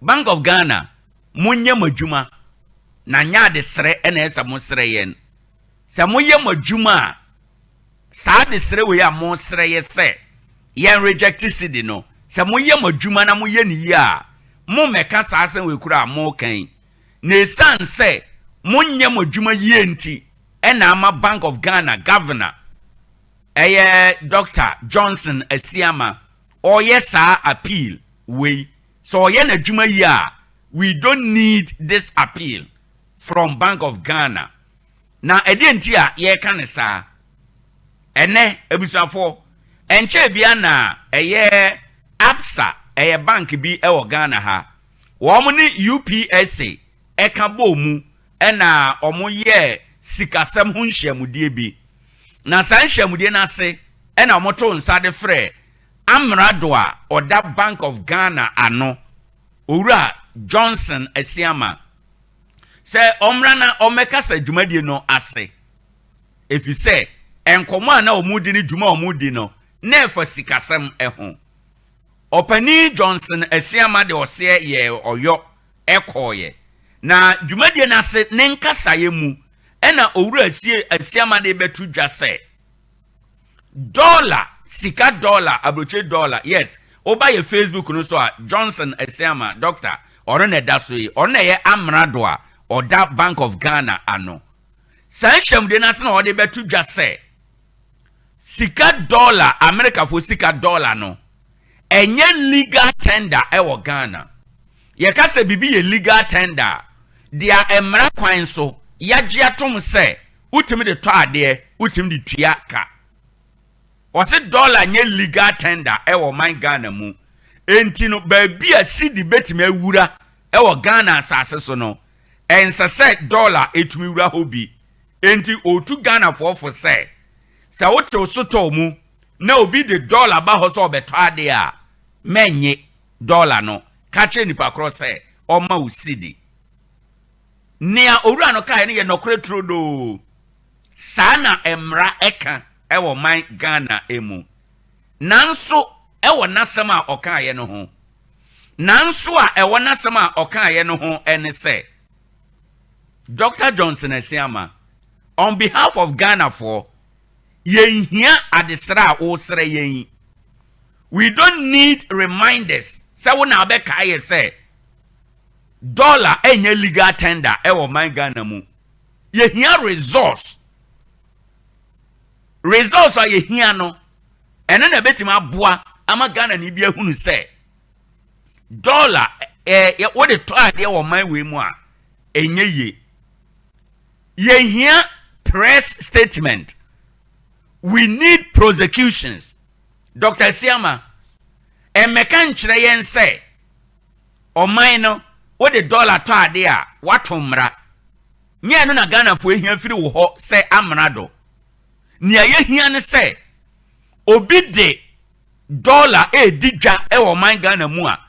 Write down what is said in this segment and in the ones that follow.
Bank of Ghana, monyɛ mo adwuma na nyɛ adesrɛ na ɛsɛ mo srɛ yɛn. Sɛ moyɛ mo adwuma a, saa adesrɛ wei a mosrɛ yɛ sɛ yɛn reject cedi no, sɛ moyɛ mo adwuma na moyɛ no yie a, mommɛka saa asɛm wei koraa a moreka yi. Na ɛsiane sɛ monyɛ mo adwuma yie nti ɛna ama Bank of Ghana Governor, ɛyɛ Doctor Johnson Asiama, ɔreyɛ saa appeal wei. Sɛ ɔyɛ n'adwuma yie a, we don't need this appeal from Bank of Ghana. Na ɛdeɛn nti a yɛreka no saa? Ɛnnɛ, abusuafoɔ, ɛnkyɛɛ biara na ɛyɛ Absa, ɛyɛ bank bi wɔ Ghana ha, wɔn ne UPSA ɛka bɔɔ mu na wɔyɛɛ sikasɛm ho nhyiamudie bi. Na saa nhyiamudie no ase na wɔtoo nsa de frɛɛ Amrado a ɔda Bank of Ghana ano, Owura Johnson Asiamah, sɛ ɔmmra na ɔmmɛkasa dwumadie no ase, ɛfiri sɛ nkɔmmɔ a na wɔredi ne dwuma a wɔredi no, na ɛfa sikasɛm ho. Ɔpanin Johnson Asiamah de ɔseɛ yɛɛ ɔyɔ kɔeɛ. Na dwumadie no ase ne nkasaeɛ mu na Owura Asiamah de rebɛto dwa sɛ, Dɔla, sika dɔla, aburokyire dɔla, yes, woba yɛ Facebook no so a, Johnson Asiamah, doctor, ɔno na ɛda so yi, ɔno na ɛyɛ amrado a ɔda Bank of Ghana ano. Saa nhyiamudie no ase na ɔde bɛto dwa sɛ, sika dɔla, Amerikafoɔ sika dɔla no, ɛnyɛ legal tender ɛwɔ Ghana. Yɛka sɛ biribi yɛ legal tender a, deɛ mmara kwan so yɛagye atom sɛ Wotumi de tɔ adeɛ, wotumi de tua ka. Wɔse dollar nyɛ legal tender wɔ ɔman Ghana mu. Enti no baabi a cedi bɛtumi awura wɔ Ghana asase so no, ɛnsɛ sɛ dollar tumi wura hɔ bi. Enti ɔretu Ghanafoɔ fo sɛ, sɛ wote wo sotɔɔ mu na obi de dollar ba hɔ sɛ ɔbɛtɔ adeɛ a, mɛnnye dollar no. Ka kyerɛ nipa korɔ sɛ ɔmma wo cedi. Nea owura no kae no yɛ nɔkorɛ turodoo. Saa na mmara ka wɔ man Ghana mu. Nanso wɔ n'asɛm a ɔkaeɛ no ho. Nanso a ɛwɔ n'asɛm a ɔkaeɛ no ho ne sɛ, Doctor Johnson Asiamah, on behalf of Ghanafoɔ, yɛnhia adesrɛ a woresrɛ yɛn yi. We don't need reminders sɛ wo na wobɛkae yɛ sɛ Dollar ɛnyɛ legal tender ɛwɔ ɔman Ghana mu. Yɛhia resource. Resource a yɛhia no, ɛno na ɛbɛtumi aboa ama Ghana ni bi ahunu sɛ dollar ɛɛ wode tɔ adeɛ wɔ ɔman wei mu a ɛnyɛ yie. Yɛhia press statement. We need prosecutions. Dr. Asiama, ɛmmɛka nkyerɛ yɛn sɛ Ɔman no, wode dɔla tɔ ade a, woato mmara. Nyɛ ɛno na Ghanafoɔ hia firi wo hɔ sɛ amrado. Nea yɛhia ne sɛ, obi de dɔla redi dwa wɔ ɔman Ghana mu a,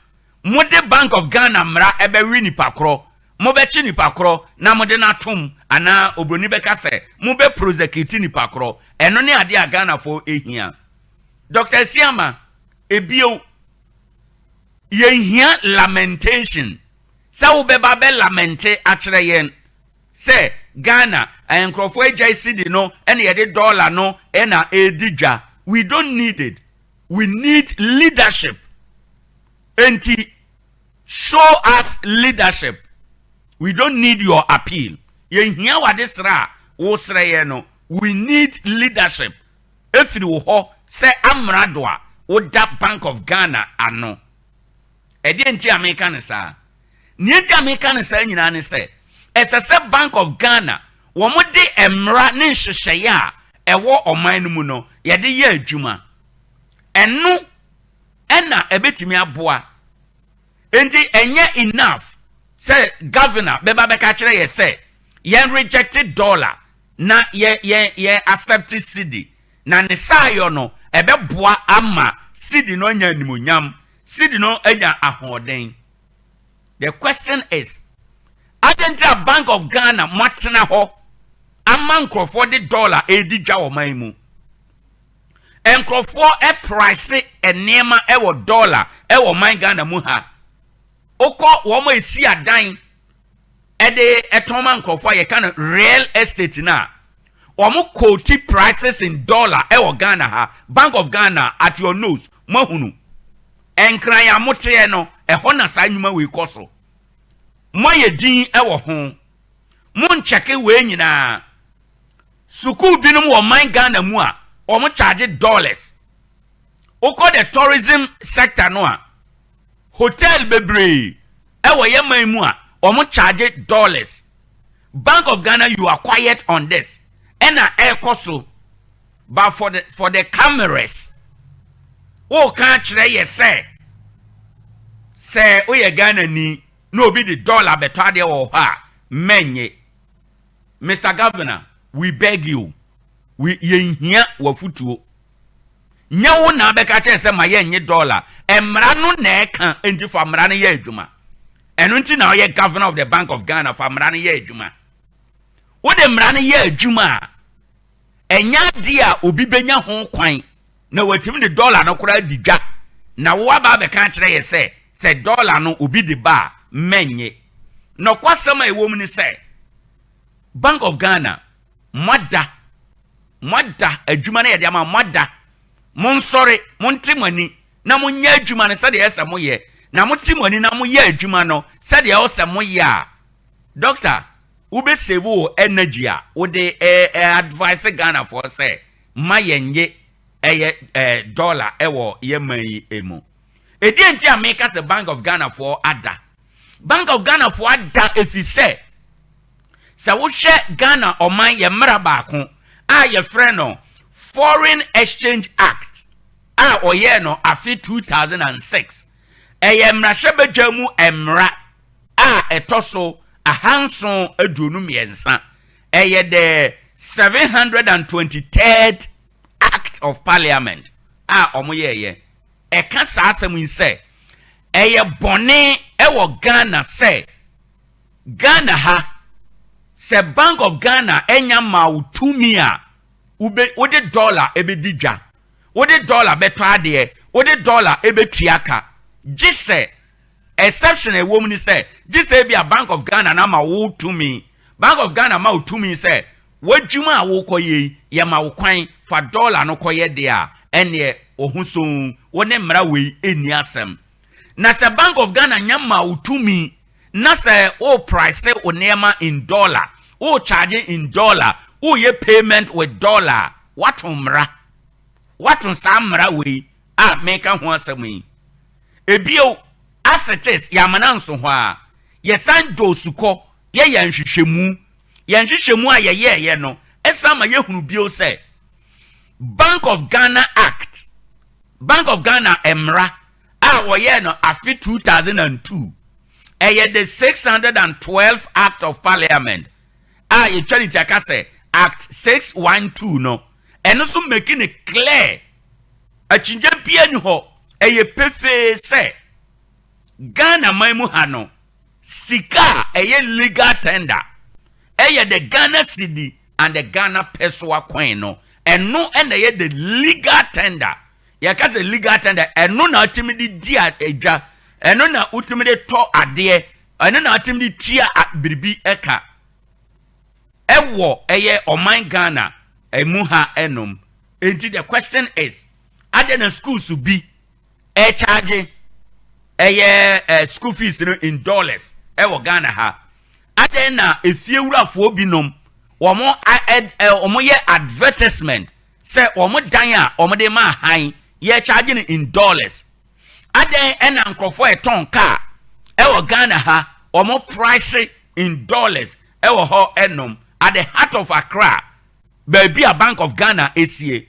mode Bank of Ghana mmara bɛwe nipa korɔ, mobɛkye nipa korɔ na mode no atom anaa obroni bɛka sɛ mobɛ prosecute nipa korɔ. Ɛno ne adeɛ a Ghanafoɔ hia. Doctor Asiamah, ebio. Yɛnhia lamentation sɛ wobɛba abɛ lamente akyerɛ yɛn sɛ Ghana nkurɔfoɔ agyae cedi no ɛna yɛde dollar no ɛna ɛredi dwa. We don't need it. We need leadership. Enti show us leadership. We don't need your appeal. Yɛnhia w'adesrɛ a wosrɛ yɛn no. We need leadership. Ɛfiri wo hɔ sɛ amrado a woda Bank of Ghana ano. Ɛdeɛn nti a meka no saa? Nea nti a meka no saa nyinaa ne sɛ, ɛsɛ sɛ Bank of Ghana wɔde mmara ne nhyehyɛeɛ a ɛwɔ ɔman no mu no yɛde yɛ adwuma. Ɛno na ɛbɛtumi aboa. Enti ɛnyɛ enough sɛ governor bɛba bɛka kyerɛ yɛ sɛ yɛn reject dollar na yɛ yɛ yɛ accept cedi na ne saayɔ no ɛbɛboa ama cedi no anya animuonyam, cedi no anya ahoɔden. The question is, adɛn nti na Bank of Ghana moatena hɔ ama nkurɔfoɔ de dollar ɛredi dwa wɔ man mu? Nkurɔfoɔ price nneɛma ɛwɔ dollar ɛwɔ man Ghana mu ha. Wokɔ wɔn a esi adan ɛde ɛtɔn ma nkurɔfoɔ a yɛka no real estate no a, wɔn quote prices in dollar ɛwɔ Ghana ha. Bank of Ghana, at your nose, moahunu. Nkran a moteɛ no, ɛhɔ na saa nnwuma wei kɔ so. Moayɛ din ɛwɔ ho. Monkyɛke wei nyinaa. Sukuu binom wɔ man Ghana mu a wɔn charge dollars. Wokɔ the tourism sector no a, hotel bebree ɛwɔ yɛ man mu a wɔn charge dollars. Bank of Ghana, you are quiet on this. Ɛna ɛrekɔ so, but for the cameras, wɔreka akyerɛ yɛ sɛ woyɛ Ghana ni na obi de dollar bɛtɔ adeɛ wɔ hɔ a, mɛnye. Mr Governor, we beg you, we yɛnhia w'afutuo. Nyɛ wo na abɛka kyerɛ sɛ ma yɛnnye dollar. Mmara no na ɛka, nti fa mmara no yɛ adwuma. Ɛno nti na ɔyɛ Governor of the Bank of Ghana. Fa mmara no yɛ adwuma. Wode mmara no yɛ adwuma a, ɛnyɛ adeɛ a obi bɛnya ho kwan na watumi de dollar no koraa di dwa na wo aba abɛka akyerɛ yɛ sɛ dollar no obi de ba a, mɛnnye. Nɔkwasɛm a ɛwɔ mu ne sɛ Bank of Ghana, moada, moada adwuma no yɛde ama. Moada. Monsɔre, monte mo ani na monyɛ adwuma no sɛdeɛ ɛsɛ moyɛ. Na mote mo ani na moyɛ adwuma no sɛdeɛ ɛwɔ sɛ moyɛ a, doctor, wobɛsave wo energy a wode advice Ghanafoɔ sɛ ma yɛnye ɛyɛ dollar ɛwɔ yɛ man yi mu. Ɛdeɛ nti a meka sɛ Bank of Ghana foɔ ada, Bank of Ghana foɔ ada, ɛfiri sɛ wohwɛ Ghana ɔman yɛ mmara baako a yɛfrɛ no Foreign Exchange Act a ɔyɛɛ no afe 2006, ɛyɛ mmarahyɛbadwa mu mmara a ɛtɔ so 723, ɛyɛ the 723rd Act of Parliament a wɔn yɛɛyɛ. Ɛka saa asɛm yi sɛ ɛyɛ bɔne ɛwɔ Ghana sɛ Ghana ha sɛ Bank of Ghana ɛnya ma wo tumi a wode dollar ɛbɛdi dwa, wode dollar bɛtɔ adeɛ, wode dollar ɛbɛtua ka, gye sɛ exception a ɛwɔ mu ni sɛ gye sɛ ebi a Bank of Ghana na ma wo tumi. Bank of Ghana ma wo tumi sɛ w'adwuma a wokɔyɛ yi, yɛma wo kwan fa dollar no kɔyɛ deɛ a, ɛneɛ wo ho so wo ne mmara wei ɛnni asɛm. Na sɛ Bank of Ghana nya ma wo tumi na sɛ wo price wo nneɛma in dollar, wo charge in dollar, woyɛ payment with dollar, wato mmara, wato saa mmara wei a meka ho asɛm yi. Ebio, as it is, yɛamana nso hɔ a yɛsan dɔ sukɔ yɛyɛ nhwehwɛmu. Yɛn nhwehwɛmu a yɛyɛɛyɛ no ɛsan ma yɛhunu bio sɛ Bank of Ghana Act, Bank of Ghana mmara a wɔyɛɛ no afe 2002, ɛyɛ the 612 Act of Parliament a yɛtwa ne tiaka sɛ Act 612 no, ɛno nso making it clear, akyinnyɛ bia ni hɔ, ɛyɛ pefee sɛ Ghana man mu ha no, sika a ɛyɛ legal tender ɛyɛ the Ghana cedi and the Ghana pesewa coin no. Ɛno ɛna ɛyɛ the legal tender. Yɛka sɛ legal tender, ɛno na wotumi de di adwa, ɛno na wotumi de tɔ adeɛ, ɛno na wotumi de tua biribi ɛka ɛwɔ ɛyɛ ɔman Ghana ɛmu ha ɛnom. Nti the question is, adɛn na schools bi ɛcharge ɛyɛ school fees no in dollars ɛwɔ Ghana ha? Adɛn na efiewurafoɔ binom wɔn ɛ ɛ wɔn yɛ advertisement sɛ wɔn dan a wɔn de ma ahan yɛ charge no in dollars? Adɛn ɛna nkurɔfoɔ ɛtɔn kaa ɛwɔ Ghana ha wɔn price in dollars ɛwɔ hɔ ɛnom at the heart of Accra, baabi a Bank of Ghana esie?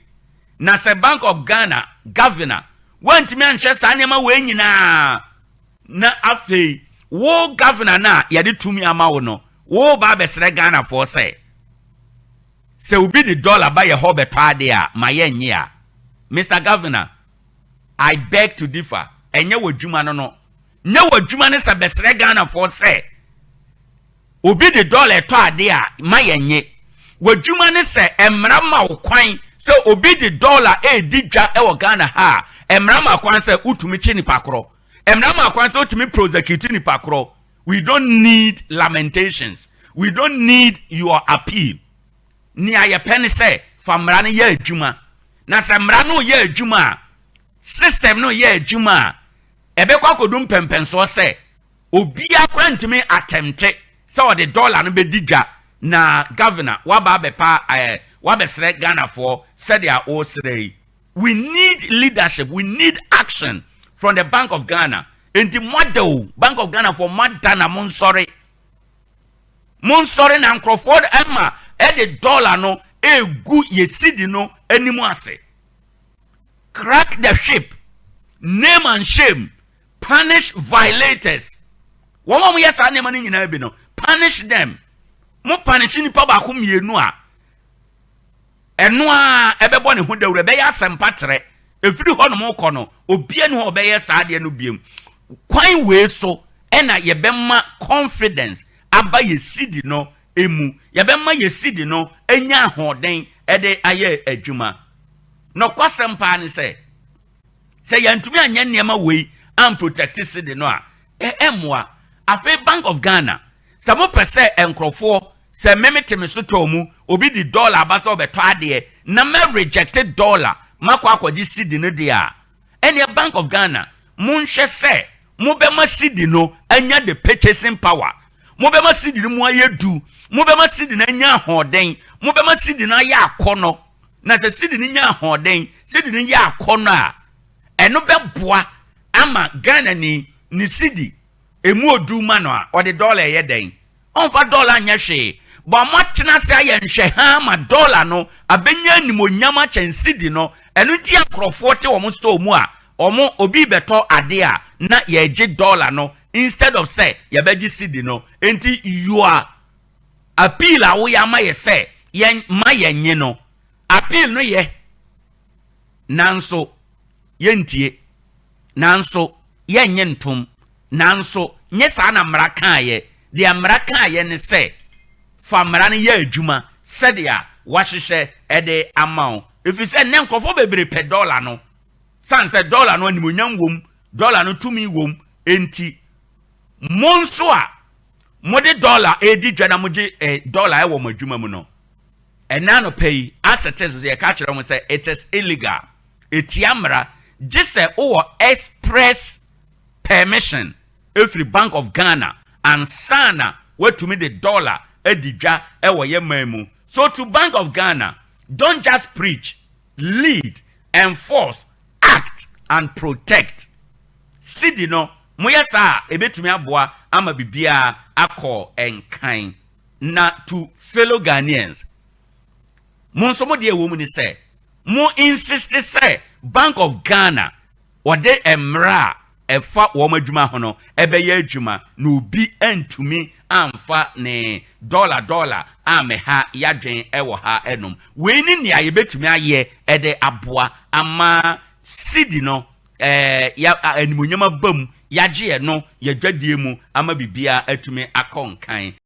Na sɛ Bank of Ghana governor wɔntumi anhyɛ saa nneɛma wei nyinaa, na afei wo governor no a yɛde tumi ama wo no, wo ba abɛsrɛ Ghanafoɔ sɛ obi de dollar ba yɛ hɔ bɛtɔ adeɛ a, ma yɛnnye a, Mr Governor, I beg to differ. Ɛnyɛ wɔ adwuma no, nyɛ wɔ adwuma no sɛ bɛsrɛ Ghanafoɔ sɛ obi de dollar ɛtɔ adeɛ a, ma yɛnnye. W'adwuma ne sɛ mmara ma wo kwan sɛ obi de dollar ɛredi dwa ɛwɔ Ghana ha a, mmara ma kwan sɛ wotumi kye nipa korɔ. Mmara ma kwan sɛ wotumi prosecute nipa korɔ. We don't need lamentations, we don't need your appeal. Nea yɛpɛ ne sɛ fa mmara no yɛ adwuma, na sɛ mmara no yɛ adwuma a, system no yɛ adwuma a, ɛbɛkɔ akɔdu mpɛmpɛnsoɔ sɛ obiara kora ntumi attempt sɛ ɔde dollar no bɛdi dwa. Na governor waba abɛpa wabɛsrɛ Ghanafoɔ sɛdeɛ wɔresrɛ yi. We need leadership, we need action from the Bank of Ghana. Nti moada o, Bank of Ghana foɔ, moada na monsɔre, monsɔre, na nkurɔfoɔ ɛma ɛde dollar no egu yɛ cedi no anim ase. Crack the whip, name and shame, punish violators. Wɔn a wɔyɛ saa nneɛma no nyinaa bi no, punish them. Mo punish nipa baako mmienu a, ɛno a ɛbɛbɔ ne ho dawuro, ɛbɛyɛ asɛmpa trɛ. Efiri hɔ nom kɔ no, obia ne hɔ ɔbɛyɛ saa adeɛ no biem. Kwan wei so ɛna yɛbɛma confidence aba yɛ cedi no emu, yɛbɛma yɛ cedi no anya ahoɔden ɛde ayɛ adwuma. Nɔkwasɛm paa ne sɛ yɛntumi anyɛ nneɛma wei amprotect cedi no a, ɛmmoa. Afei Bank of Ghana, sɛ mopɛ sɛ nkurɔfoɔ sɛ meme te me so tɔɔ mu, obi di dollar aba sɛ ɔbɛtɔ adeɛ na mɛ reject dollar makɔ akɔgye cedi no deɛ a, ɛneɛ Bank of Ghana, monhwɛ sɛ mobɛma cedi no anya the purchasing power, mobɛma cedi no mu ayɛ du, mobɛma cedi no anya ahoɔden, mobɛma cedi no ayɛ akɔnɔ. Na sɛ cedi no nya ahoɔden, cedi no yɛ akɔnɔ a, ɛno bɛboa ama Ghana ni ne cedi emu odu ma no a, ɔde dollar ɛyɛ dɛn? Ɔmfa dollar nyɛ hwee. Bɔn mo atena ase ayɛ nhwɛ ha ma dollar no abɛnya animonyam akyɛn cedi no. Ɛno nti akorɔfoɔ te wɔn store mu a, wɔn obi bɛtɔ ade a, na yɛgye dollar no instead of sɛ yɛbɛgye cedi no. Nti your appeal a woyɛ ama yɛ sɛ yɛn ma yɛn nye no, appeal no yɛ, nanso yɛntie, nanso yɛnyɛ ntom, nanso nye saa na mmara kaayɛ. Deɛ mmara kaayɛ ne sɛ fa mmara no yɛ adwuma sɛdeɛ wahyehyɛ ɛde ama wo, ɛfiri sɛ nnɛ nkurɔfoɔ bebree pɛ dollar no san sɛ dollar no animonyam wom, dollar no tumi wom. Enti mo nso a mode dollar edi dwa na mogye dollar ɛwɔ mo adwuma mu no, ɛna anɔpɛ yi asɛte so sɛ yɛka kyerɛ mo sɛ it is illegal, etia mmara, gye sɛ wowɔ express permission efiri Bank of Ghana ansa na watumi de dollar adi dwa ɛwɔ yɛ man mu. So to Bank of Ghana, don't just preach, lead, enforce, act and protect cedi no. Moyɛ saa a, ebetumi aboa ama biribiara akɔ nkan. Na to fellow Ghanaians, mo nso mo deɛ ɛwɔ mu ni sɛ mo insist sɛ Bank of Ghana wɔde mmerɛ a ɛfa wɔn adwuma ho no ɛbɛyɛ adwuma, na obi ntumi amfa ne dollar dollar amɛha yadwen ɛwɔ ha. Ɛnom wei ne nea yɛbɛtumi ayɛ ɛde aboa ama cedi no ya animonyam aba mu, yagye yɛ no yɛdwadie mu ama biribiara atumi akɔ nkan.